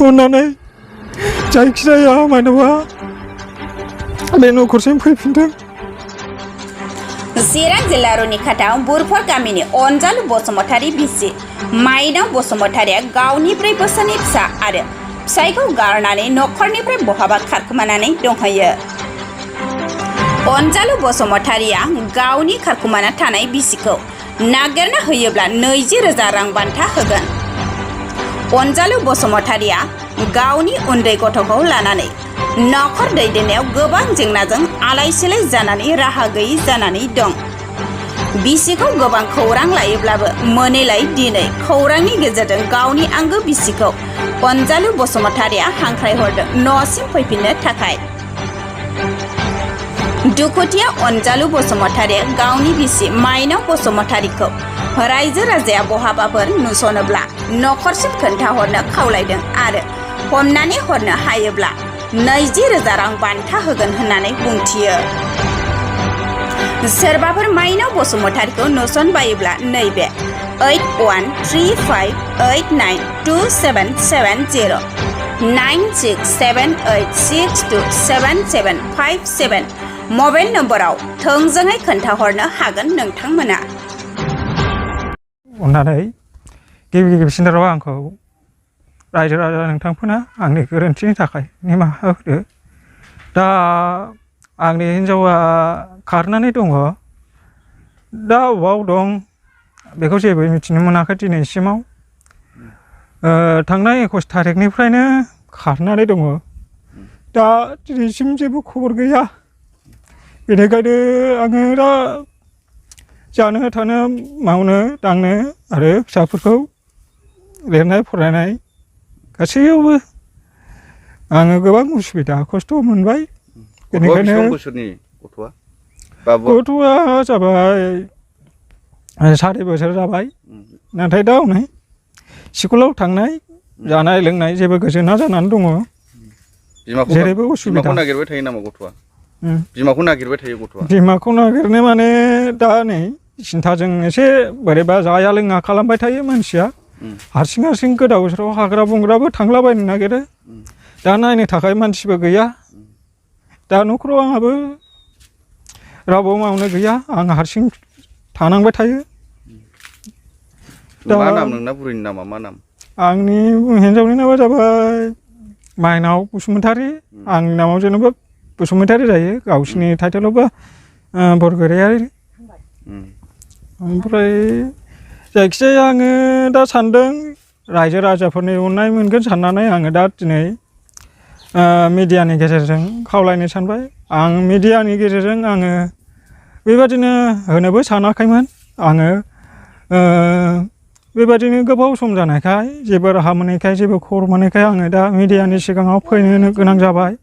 अन्नानै जायखिजाया मानोबा बे न'खरसिम फैफिनदों। चिरां जिल्ला रुनिखाथाव बुरफर गामिनि अनजालु बसुमतारी बिसि माइनाव बसुमतारीया गावनि 4 बोसोरनि फिसा आरो फिसायखौ गारनानै न'खरनिफ्राय बहाबा खारखोमानानै दंहैयो। अनजालु बसुमतारीया गावनि खारखोमाना थानाय बिसिखौ नागिरना होयोब्ला 20,000 रां बान्था होगोन। अनजालु बसुमतारीया गावनि उन्दै गथ'खौ लानानै न'खर दैदेननायाव गोबां जेंनाजों आलाय-सिलाय जानानै राहा गैयै जानानै दं। बिसिखौ गोबां खौरां लायोब्लाबो मोनैलाय दिनै खौरांनि गेजेरजों गावनि आंगो बिसिखौ अनजालु बसुमतारीया हांख्रायहरदों न'सिम फैफिननो थाखाय। दुखुथिया अनजालु बसुमतारीया गावनि बिसि माइनाव बसुमतारीखौ रायजो राजाया बहाबाफोर नुसनोब्ला न'खरसिम खोन्थाहरनो खावलायदों आरो हमनानै हरनो हायोब्ला 20,000 रां बान्था होगोन होननानै बुंथियो। सोरबाफोर माइनाव बसुमतारीखौ नुसनबायोब्ला नैबे 8135892770 9678627757 मबाइल नम्बराव थोंजोङै खोन्थाहरनो हागोन नोंथांमोना। अन्नानै गिबिसिनाव आंखौ रायजो राजा नोंथांमोना आंनि गोरोन्थिनि थाखाय निमाहा होदो। दा आंनि हिन्जावा खारनानै दङ। दा अबाव दं बेखौ जेबो मिथिनो मोनाखै दिनैसिमाव। थांनाय 21 थारिखनिफ्रायनो खारनानै दङ। दा दिनैसिम जेबो खबर गैया। बेनिखायनो आङो दा जानो थानो मावनो दांनो आरो फिसाफोरखौ लिरनाय फरायनाय गासैयावबो आङो गोबां उसुबिदा खस्थ' मोनबाय। बेनिखायनो गथ'आ जाबाय 4 बोसोर जाबाय। नाथाय दा हनै स्कुलाव थांनाय जानाय लोंनाय जेबो गोजोना जानानै दङ। जेरैबो उसुबिदा। बिमाखौ नागिरबाय थायो नामा गथ'आ? बिमाखौ नागिरबाय थायो गथ'आ? बिमाखौ नागिरनो माने दा नै सिन्थाजों एसे बोरैबा जाया लोङा खालामबाय थायो मानसिया। हारसिं गोदाव सोराव हाग्रा बंग्राबो थांलाबायनो नागिरो। दा नायनो थाखाय मानसिबो गैया। दा न'खराव आंहाबो रावबो मावनो गैया। आं हारसिं थानांबाय थायो। मा नाम नोंना बुरैनि नामा मा नाम? आंनि हिन्जावनि नामा जाबाय माइनाव बसुमतारी। आंनि नामाव जेनेबा बसुमतारी जायो। गावसिनि टाइटेलावबो बरगयारी। ओमफ्राय जायखिजाया आङो दा सान्दों रायजो राजाफोरनि अननाय मोनगोन साननानै आङो दा दिनै मिडियानि गेजेरजों खावलायनो सानबाय। आं मिडियानि गेजेरजों आङो बेबादिनो होनोबो सानाखैमोन। आङो बेबादिनो गोबाव सम जानायखाय जेबो राहा मोनैखाय जेबो खबर मोनैखाय आङो दा मिडियानि सिगाङाव फैनो गोनां जाबाय।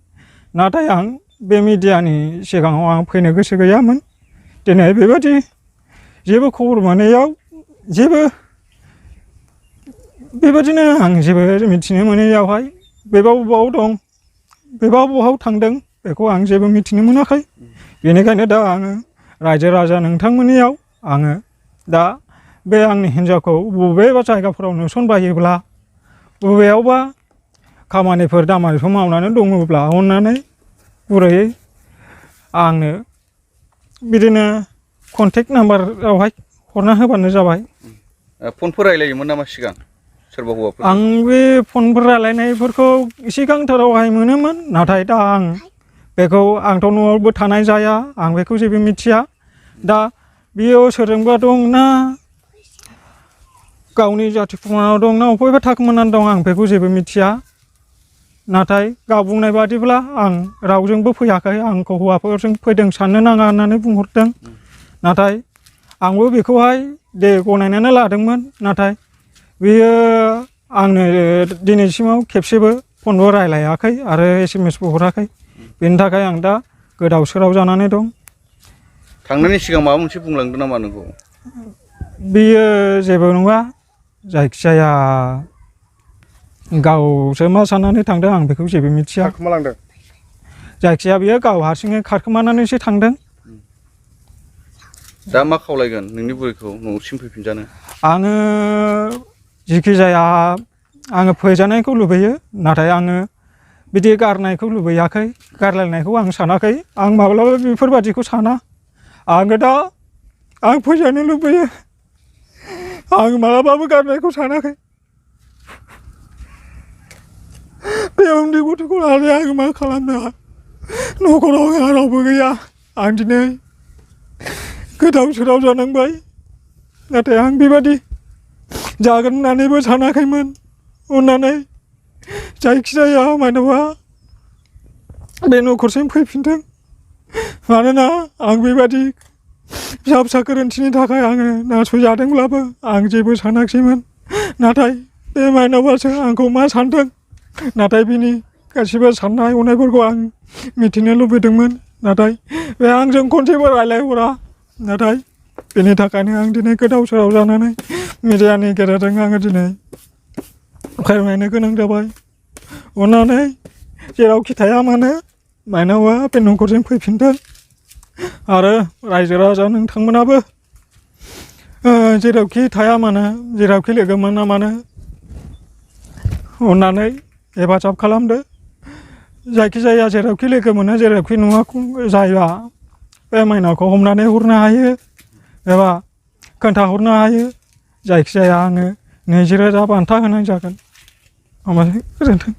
नाथाय आं बे मिडियानि सिगाङाव आं फैनो गोसो गैयामोन। दिनै बेबादि जेबो खबर मोनैयाव जेबो बेबादिनो आं जेबो मिथिनो मोनैयावहाय बेबा बबाव दं बेबा बहाव थांदों बेखौ आं जेबो मिथिनो मोनाखै। बेनिखायनो दा आङो रायजो राजा नोंथांमोननियाव आङो दा बे आंनि हिन्जावखौ बबेबा जायगाफोराव नुसनबायोब्ला बबेयावबा खामानिफोर दामानिफोर मावनानै दङब्ला अननानै गुरैयै आंनो बिदिनो कन्टेक्ट नाम्बारावहाय हरना होबानो जाबाय। फनफोर रायलायोमोन नामा सिगां सोरबा हौवाफोर? आं बे फनफोर रायलायनायफोरखौ सिगांथारावहाय मोनोमोन। नाथाय दा आं बेखौ आंथ' न'आवबो थानाय जाया। आं बेखौ जेबो मिथिया। दा बियो सोरजोंबा दं ना गावनि जाथि खुरमानाव दं ना अबेबा थाखोमानानै दं आं बेखौ जेबो मिथिया। नाथाय गाव बुंनाय बादिब्ला आं रावजोंबो फैयाखै। आंखौ हौवाफोरजों फैदों साननो नाङा होननानै बुंहरदों। नाथाय आंबो बेखौहाय दे गनायनानै लादोंमोन। नाथाय बेयो आंनो दिनैसिमाव खेबसेबो फनबो रायलायाखै आरो SMS बो हराखै। बेनि थाखाय आं दा गोदाव सोराव जानानै दं। थांनायनि सिगां माबा मोनसे बुंलांदों नामा नोंखौ? बेयो जेबो नङा। जायखिजाया गावसो मा साननानै थांदों आं बेखौ जेबो मिथिया। खारखोमालांदों? जायखिजाया बियो गाव हारसिङै खारखोमानानैसो थांदों। दा मा खावलायगोन नोंनि बुरैखौ न'सिम फैफिनजानो? आङो जिखि जाया आङो फैजानायखौ लुबैयो नाथाय आङो बिदि गारनायखौ लुबैयाखै गारलायनायखौ आं सानाखै आं माब्लाबा बेफोरबादिखौ साना आङो दा आं फैजानो लुबैयो आं मालाबाबो गारनायखौ सानाखै बे उन्दै गथ'खौ लानानै आं मा खालामनो न'खराव आंहा रावबो गैया आं दिनै गोदाव सोराव जानांबाय नाथाय आं बेबादि जागोन होननानैबो सानाखैमोन अननानै जायखिजाया मानोबा बे न'खरसिम फैफिनथों मानोना आं बेबादि फिसा फिसा गोरोन्थिनि थाखाय आङो नासयजादोंब्लाबो आं जेबो सानाखिसैमोन नाथाय बे माइनावासो आंखौ मा सानदों नाथाय बिनि गासिबो साननाय हनायफोरखौ आं मिथिनो लुबैदोंमोन नाथाय बे आंजों खनसेबो रायलायहरा नाथाय बेनि थाखायनो आं दिनै गोदाव सोराव जानानै मिडियानि गेजेरजों आङो दिनै फोरमायनो गोनां जाबाय अननानै जेरावखि थाया मानो माइनावा बे न'खरजों फैफिनथों आरो रायजो राजा नोंथांमोनाबो जेरावखि थाया मानो जेरावखि लोगो मोना मानो अननानै हेफाजाब खालामदो जायखिजाया जेरावखि लोगो मोनो जेरावखि नुवा जाया बे माइनावखौ हमनानै हरनो हायो एबा खोन्थाहरनो हायो जायखिजाया आङो 20,000 बान्था होनाय जागोन हामबायसै गोजोन्थों